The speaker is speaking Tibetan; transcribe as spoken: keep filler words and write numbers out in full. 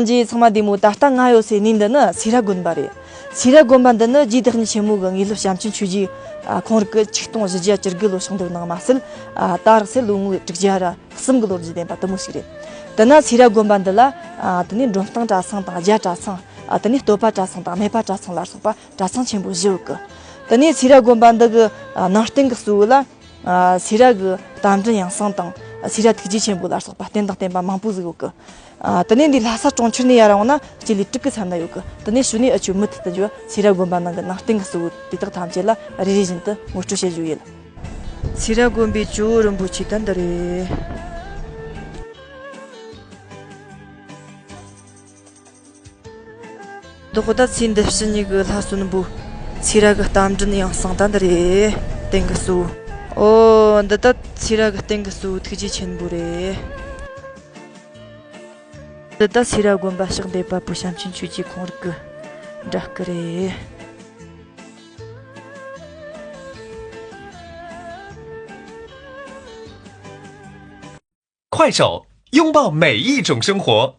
རྗེས་ཚང་མ་བདེ་མོ། ད་ལྟ་ང་ཡོད་སའི་གནས་འདི་ནི་སེ་ར་དགོན་པ་རེད། སེ་ར་དགོན་པ་འདི་ནི་རྗེ་བདག་ཉིད་ཆེན་མོ་གི་དངོས་སློབ་བྱམས་ཆེན་ཆོས་རྗེ་ཁོང་རང་གིས་ཆིག་སྟོང་བཞི་བརྒྱ་བཅུ་དགུ་ལོ་ཕྱག་འདེབས་གནང་མ་ཟད། ད་རག་སའི་ལོ་ངོ་དྲུག་བརྒྱ་ར་གསུམ་གི་ལོ་རྒྱུས་ལྡན་པ་དེ་མོ་ཞིག་རེད། དེ་ན་སེ་ར་དགོན་པ་འདི་ལ་དེ་ནས་འབྲོམ་སྟེང་གྲྭ་ཚང་དང་རྒྱ་གྲྭ་ཚང་། དེ་ནས་སྟོད་པ་གྲྭ་ཚང་དང་སྨད་པ་གྲྭ་ཚང་ལ་སོགས་པ་གྲྭ་ཚང་ཆེན་པོ་བཞི་ཡོད་གི། དེ་ནས་སེ་ར་དགོན་པ་འདི་གི་ནང་རྟེན་གི་གཙོ་བོ་ལ། ཨ། སེ་ར་གི་རྟ་མགྲིན་ཡང་གསང་དང་སེ་ར་ཐུགས་རྗེ་ཆེན་པོ་ལ་སོགས་པ་རྟེན་དང་བརྟེན་པ་མང་པོ་ཟིག་ཡོད་གི། ཨ། དེ་ནས་འདི་ལྷ་ས་གྲོང་ཁྱེར་ནས་ཡར་འོང་ན་སྤྱི་ལེ་དྲུག་གི་ས་ན་ཡོད་གི། དེ་ནས་ཞུ་ནས་ཨ་ཆུ་མུ་མཐུད་དུ་འགྱོ། སེ་ར་དགོན་པ་ནང་གི་ནང་རྟེན་གི་གཙོ་བོ་དེ་དག་ཐམས་ཅད་ལ་རེ་རེ་བཞིན་དུ་ངོ་སྤྲོད་བྱེད་རྒྱུ་ཡིན། སེ་ར་དགོན་པའི་ཇོ་བོ་རིན་པོ་ཆེ་ད་འདི་རེད། འདི་ཁོ་ད་ཚེ་འདི་ཕྱི་གཉིས་ཀྱི་ལྷ་གསོན་པོ། སེ་ར་གི་རྟ་མགྲིན་ཡང་གསང་ད་འདི་རེད། རྟེན་གྱི་གཙོ་བོ། ཨོ། འདི་ད་སེ་ར་གི་རྟེན་གྱི་གཙོ་བོ་ཐུགས་རྗེ་ཆེན་པོ་རེད། འདི་ད་སེ་ར་དགོན་པ་ཕྱག་འདེབས་པ་པོ་བྱམས་ཆེན་ཆོས་རྗེ་ཁོང་རང་གི་འདྲ་སྐུ་རེད། 快手，拥抱每一种生活。